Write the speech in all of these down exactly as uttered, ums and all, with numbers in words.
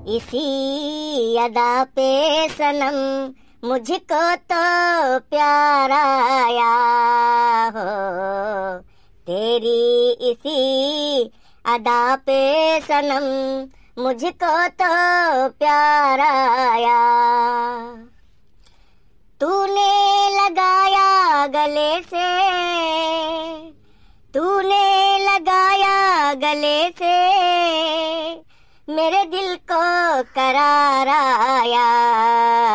इसी अदा पे सनम मुझको तो प्यार आया हो, तेरी इसी अदा पे सनम मुझको तो प्यार आया। तूने लगाया गले से, तूने लगाया गले से, मेरे दिल को करार आया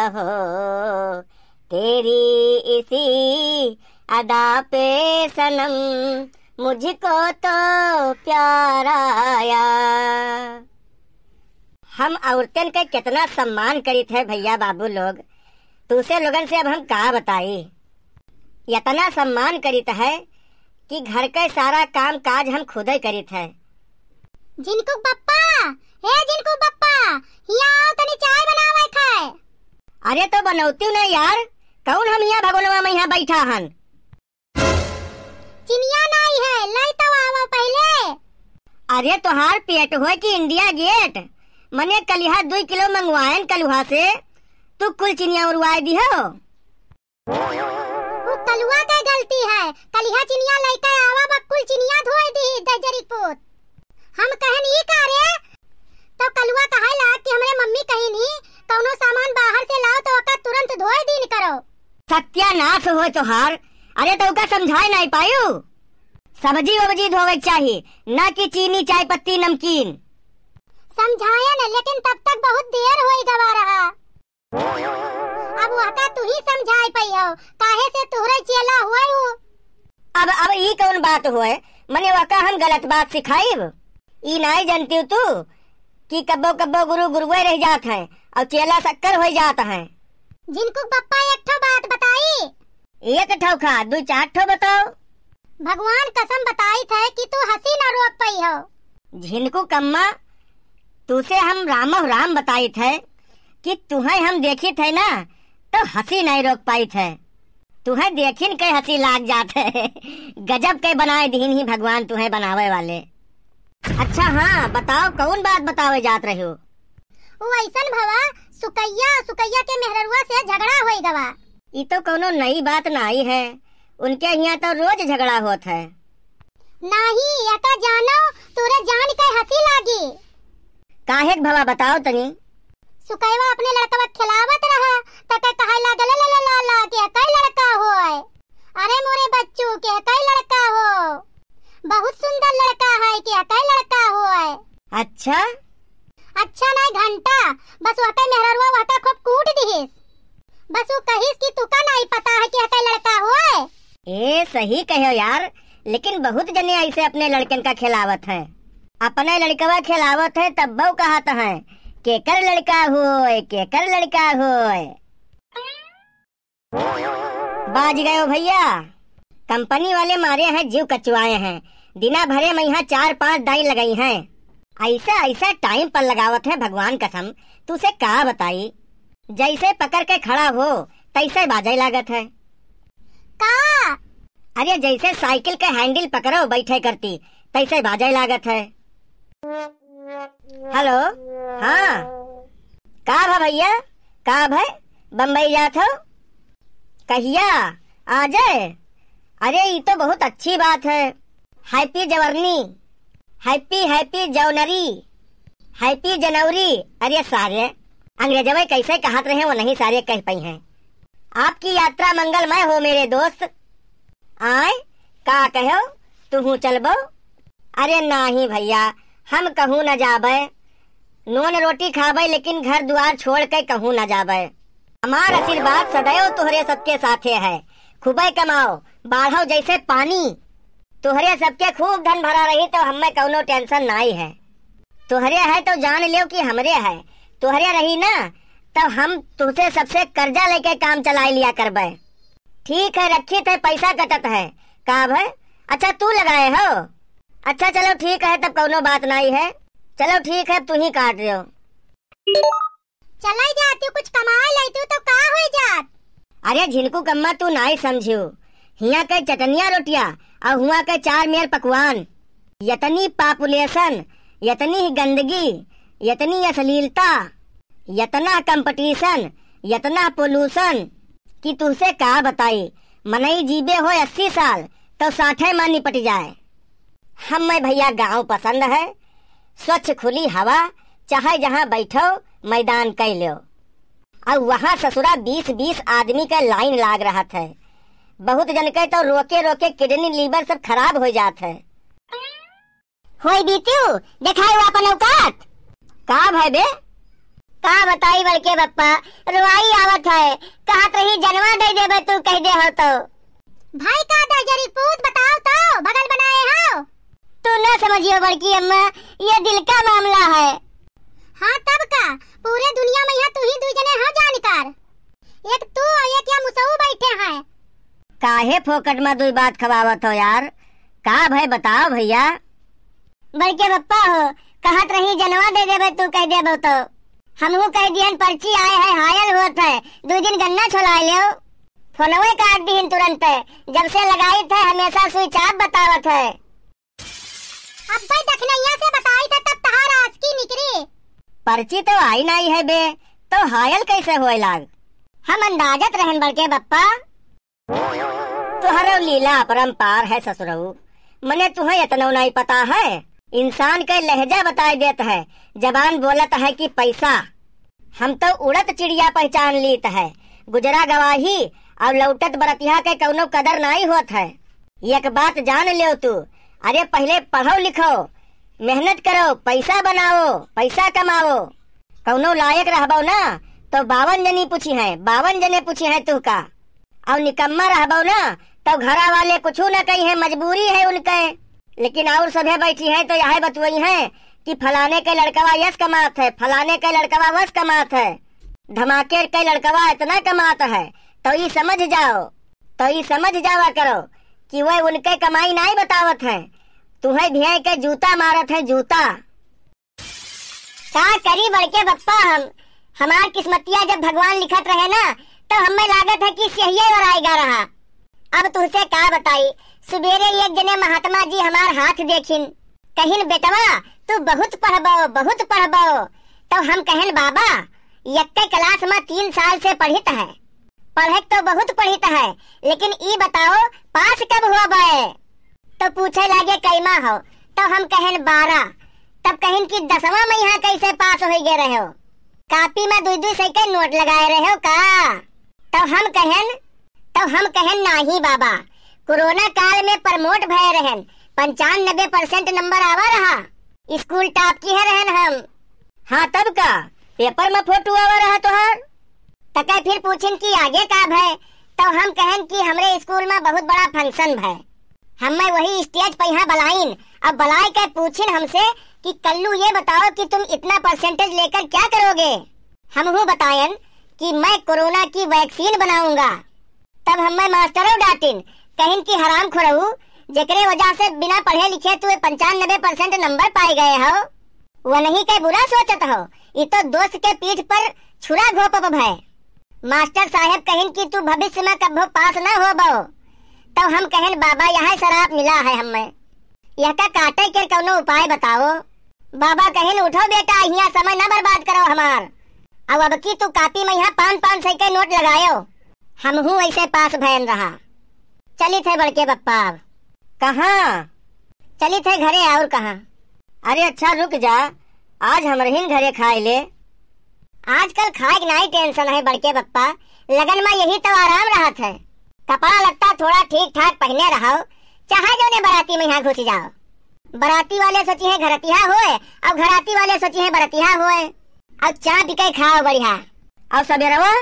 हो, तेरी इसी अदा पे सनम मुझको तो प्यार आया। हम औरतन के कितना सम्मान करित है भइया बाबू लोग, तुसे लोगन से अब हम का बताई। इतना सम्मान करित है कि घर के सारा काम काज हम खुदे करित है। झिनकू बप्पा, हे झिनकू बप्पा, हियाँ आओ, तनी चाय बनावे खाए। अरे तो बनौती ना यार, कौन हम हियाँ भगोनवा में हियाँ बैठा हन? चिनिया नाई है, लाई तो आवो पहिले। अरे तोहार पेट होय कि इंडिया गेट? मने कलिहा दुई किलो मंगवायन कलुहा से, तू कुल चिनिया उड़वाए दिहो। उ कलुआ के गलती है, कलिहा चिनिया लइके आवा, बा कुल चिनिया धोए दिही दजरी पूत। हम कहन ई का रे, तो कलुआ कहे लाग कि हमरे मम्मी कहिन ही, कौनो सामान बाहर से लाओ तो ओका तुरंत धोए दीन करो। सत्यानाश होय तोहार। अरे तो ओका समझाए नाई पायू, सब्जी वब्जी धोवे के चाही, ना कि चीनी, चाय पत्ती, नमकीन। समझायन, लेकिन तब तक बहुत देर होई गवा रहा। अब वहका तू ही समझाए पइहो, काहे से तुहरे चेला हुए हो। अब, अब ई कौन बात होय? मने वहका हम गलत बात सिखाइब? ई नाई जनतिउ तू कि कब्बो कब्बो गुरु गुरुए रह जात हैं और चेला शक्कर होई जात हैं। झिनकू बप्पा एक ठो बात बताई। एक ठो का, दुई चार ठो बताओ। भगवान कसम बताइत है कि तू हँसी ना रोक पइहो। झिनकू कम्मा, तुसे हम रामो राम बताइत है कि तुहैं हम देखित है ना, तो हँसी नहीं रोक पाइत है। तुहैं देखिन के हँसी लाग जात है। गजब के बनाए दिहिन ही भगवान तुहैं बनावे वाले। अच्छा हाँ, बताओ कौन बात बतावे जात रहे हो? वो ऐसन भवा, सुकैया, सुकैया के मेहररुआ से झगड़ा होई गवा। ई तो कौनो नई बात नाई है, उनके हियाँ तो रोज झगड़ा होत है। नाही, एका जानो, तोरे जान के हँसी लागी। काहे के भवा बताओ तनी? सुकैवा अपने लड़कवा खेलावत रहा, त के कहै लागल, "ला, ला, ला, ला, के कै लड़का होय? अरे मोरे बच्चू, के कै लड़का हो? बहुत सुंदर लड़का है, के कै लड़का होय?" अच्छा? अच्छा नाई घंटा, बस वहकै मेहररुआ वहका खूब कूट दिहिस। बस उ कहिस कि तुका नाई पता है कि हकै लड़का होय। ए, सही कहो यार, लेकिन बहुत जने ऐसे अपने लड़कन का खिलावत हैं। अपने लड़कवा खिलावत हैं तब वो कहत हैं, "केकर लड़का होय, केकर लड़का होय।" बाज गयो भैया, कंपनी वाले मारे हैं, जीव कचुआए हैं। दिना भरे में यहाँ चार पांच दाई लगाई हैं। ऐसा, ऐसा टाइम पर लगावत है भगवान कसम, तुसे का बताई। जैसे पकड़ के खड़ा हो, तैसे बाजे लागत है। का? अरे जैसे साइकिल के हैंडल पकड़ो बैठे करती, तैसे बाजे लागत है। हेलो, हाँ, का भा भैया, का भा, बम्बई जात हो? कहिया? आजे? अरे, ई तो बहुत अच्छी बात है। हैप्पी जवर्नी, हैप्पी, हैप्पी जौनरी, हैप्पी जनवरी। अरे सारे, अंग्रेजवे कैसे कहत रहे, वो नहीं सारे कह पाई हैं। आपकी यात्रा मंगलमय हो मेरे दोस्त। आय, का कहो, तुहू चलबो? अरे नाही भैया, हम कहूँ न जाबे, नून रोटी खाबे, लेकिन घर दुआर छोड़ के कहूँ न जाबे। हमार आशीर्वाद सदैव तोहरे सबके साथे है। खूबे कमाओ, बाढ़ो जैसे पानी। तोहरे सबके खूब धन भरा रही, तो हमें कौनो टेंशन नाई है। तोहरे है तो जान लियो कि हमरे है, तोहरे रही ना, तब हम तुझसे सबसे कर्जा लेके काम चलाए लिया करबे। ठीक है, रखित है, पैसा कटत है। का भय? अच्छा, तू लगाए हो? अच्छा, चलो ठीक है, तब कौनो बात नाई है। चलो ठीक है, अब तू ही काट दो। चलाई जाती, कुछ कमाए लैती तो का होई जात? अरे झिनकू कम्मा, तू नाई समझियो। हिया के चटनिया रोटिया और हुआ के चार मेर पकवान। यतनी पॉपुलेशन, यतनी ही गंदगी, इतनी अश्लीलता, इतना competition, इतना pollution कि तुहसे का बताई। मनई जीबे हो अस्सी साल तो साठे मा निपट जाए। हम्मे भइया गाँव पसंद है, स्वच्छ खुली हवा, चाहे जहाँ बैठो, मैदान कइ ल्यो। अउ वहाँ ससुरा बीस बीस आदमी क line लाग रहत है। बहुत जन के तो रोके रोके kidney liver सब खराब होइ जात है। होई बीतू, देखाई वो आपन औकात। का भय बे? का बताई बड़के बप्पा, रोवाई आवत है। कहत रही जनवा दे देबे तू कह दे हो तो। भाई का दे जरी पूत बताओ तो, बगल बनाए हो। तू ना समझियो बड़की अम्मा, ये दिल का मामला है। हाँ तब का, पूरे दुनिया में यहाँ तू ही दुई जने हो जानकार। एक तू और एक या मुसऊ बैठे हैं। काहे फोकट में दुई बात खवावत हो यार? का भय बताओ भइया। बड़के बप्पा हो, कहत रही जनवा दे देबे तू कह देबो तो। हमहू कह दिहन पर्ची आए है, हायल होत है, दुई दिन गन्ना छोलाए लेओ। फोनवे काट दिहन तुरंत, जब से लगाइत है हमेशा switch off बतावत है। अब्बे दखनैया से बताई था तब तहार आसकी निकरी। पर्ची तो आई नाई है बे, तो हायल कैसे होए लाग? हम अंदाजत रहन बड़के बप्पा। तुहरो लीला अपरंपार है ससुरऊ, मने तुहें इतनो नाई पता है? इंसान के लहजा बताई देत है, जबान बोलत है कि पैसा। हम तो उड़त चिड़िया पहचान लीत है, गुजरा गवाही और लौटत बरतिहा के कौनो कदर नाई होत है। एक बात जान लेव तू, अरे पहिले पढ़ो लिखो, मेहनत करो, पैसा बनाओ, पैसा कमाओ। कौनो लायक रहबो ना तो बावन जनी पूछी हैं, बावन जने पूछी हैं तुहका। और निकम्मा रहबो ना तो घरा वाले कुछू न कही हैं, मजबूरी है उनके। लेकिन और सभे बैठी हैं तो यह बतवई हैं कि फलाने के लड़कवा यस कमात है, फलाने के लड़कवा वस कमात है, धमाके के लड़कवा इतना कमात है। तो ई समझ जाओ, तो ई समझ जावा करो कि वह उनके कमाई नाई बतावत हैं, तुहें भियाई के जूता मारत हैं, जूता। का करी बड़के बप्पा हम, हमार किस्मतिया जब भगवान लिखत रहे ना, तो हमें लागत है कि सिहिये वराएगा रहा। अब तुहसे का बताई, सुबेरे एक जने महात्मा जी हमार हाथ देखिन, कहिन, "बेटवा, तू बहुत पढ़बो, बहुत पढ़बो।" तो हम कहन, "बाबा, यक्के class में तीन साल से पढ़ित है, पढ़े तो बहुत पढ़ित है, लेकिन ई बताओ, पास कब होबे?" तो पूछे लागे, "कैमा हो?" तो हम कहन, "बारह।" तब कहिन कि दसवां में यहाँ कैसे पास होइ गए रहे हो? कापी में दुई दुई सौ के नोट लगाए रहे हो का? तो हम कहन, तो हम कहन, "नाही बाबा, कोरोना काल में promote भय रहन, पंचानबे percent number आवा रहा, school top किहे रहन हम।" हाँ तब का, paper में photo आवा रहा तोहार। तके फिर पूछिन कि आगे का भय, तो हम कहन कि हमरे school में बहुत बड़ा function भय। हम्मे वही stage पे यहाँ बलाइन, अब बलाए के पूछिन हमसे कि कल्लू ये बताओ कि तुम इतना percentage लेकर क्या करोगे? हमहू बतायन कि मैं कोरोना की vaccine बनाऊंगा। तब हम्मे मास्टरो डांटिन, कहिन कि हराम खोरऊ, जेकरे वजह से बिना पढ़े लिखे तू पंचानबे percent number पाए गए हो, वनही के बुरा सोचत हो, ई तो दोस्त के पीठ पर छुरा घोपब भय। मास्टर साहेब कहिन कि तू भविष्य में कभो पास न होबो। तब हम कहन, "बाबा, यह सराप मिला है हम्मे, यहका काटे के कौनो उपाय बताओ।" बाबा कहिन, "उठो बेटा, हियाँ समय न बर्बाद करो हमार। अब, अब की तू कापी में यहाँ पाँच पाँच सौ के नोट लगायो।" हमहू ऐसे पास भयन रहा। चलित है बड़के बप्पा अब। कहाँ? चलित है घरे, और कहाँ? अरे अच्छा रुक जा, आज हमरहिन घरे खाए ले। आजकल खाए के नाई tension है बड़के बप्पा, लगन में यही तो आराम रहत है। कपड़ा लत्ता थोड़ा ठीक ठाक पहने रहो, चाहे जौने बराती में यहाँ घुस जाओ। बराती वाले सोची हैं घरतिहा होए, और घराती वाले सोची हैं बरतिहा होए। और चाय पी के खाओ बढ़िया। और सबेरवा?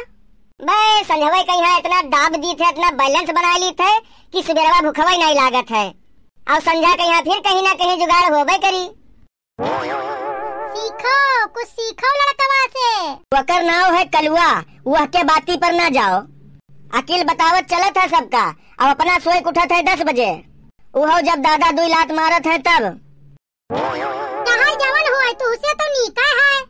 बे, संझवे के यहाँ इतना दाब दीत है, इतना balance बना लीत है कि सबेरवा भुखवा ही नहीं लागत है। और संझा के यहाँ फिर कहीं ना कहीं जुगाड़ होबे करी। सीखो, कुछ सीखो लड़कवा से। ओकर नाव है कलुआ, वह के बाती पर ना जाओ। अकिल बतावत चलत है सबका, अब अपना सोए के उठत है दस बजे। उहो जब दादा दुई लात मारत है तब। चाहे जवन होए, तुहसे तो नीका है।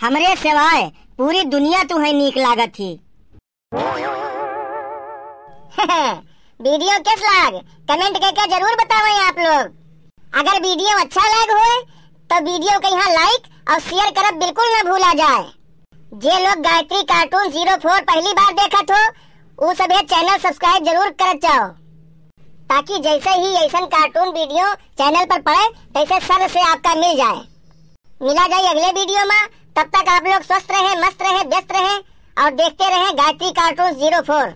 हमरे सिवाय पूरी दुनिया तुहे नीक लागत ही। Video कैस लाग? Comment करके जरूर बतावें आप लोग। अगर video अच्छा लाग होए, तो वीडियो के यहाँ like और share करब बिल्कुल न भूला जाए। जे लोग गायत्री कार्टून ज़ीरो फ़ोर पहली बार देखत हो, उ सब ये channel subscribe जरूर करत जाओ, ताकि जैसे ही ऐसन कार्टून वीडियो चैनल पर पड़े, तैसे सर से आपका मिल जाए। मिला जाए अगले वीडियो में। तब तक आप लोग स्वस्थ रहें, मस्त रहें, व्यस्त रहें और देखते रहें गायत्री कार्टून ज़ीरो फ़ोर।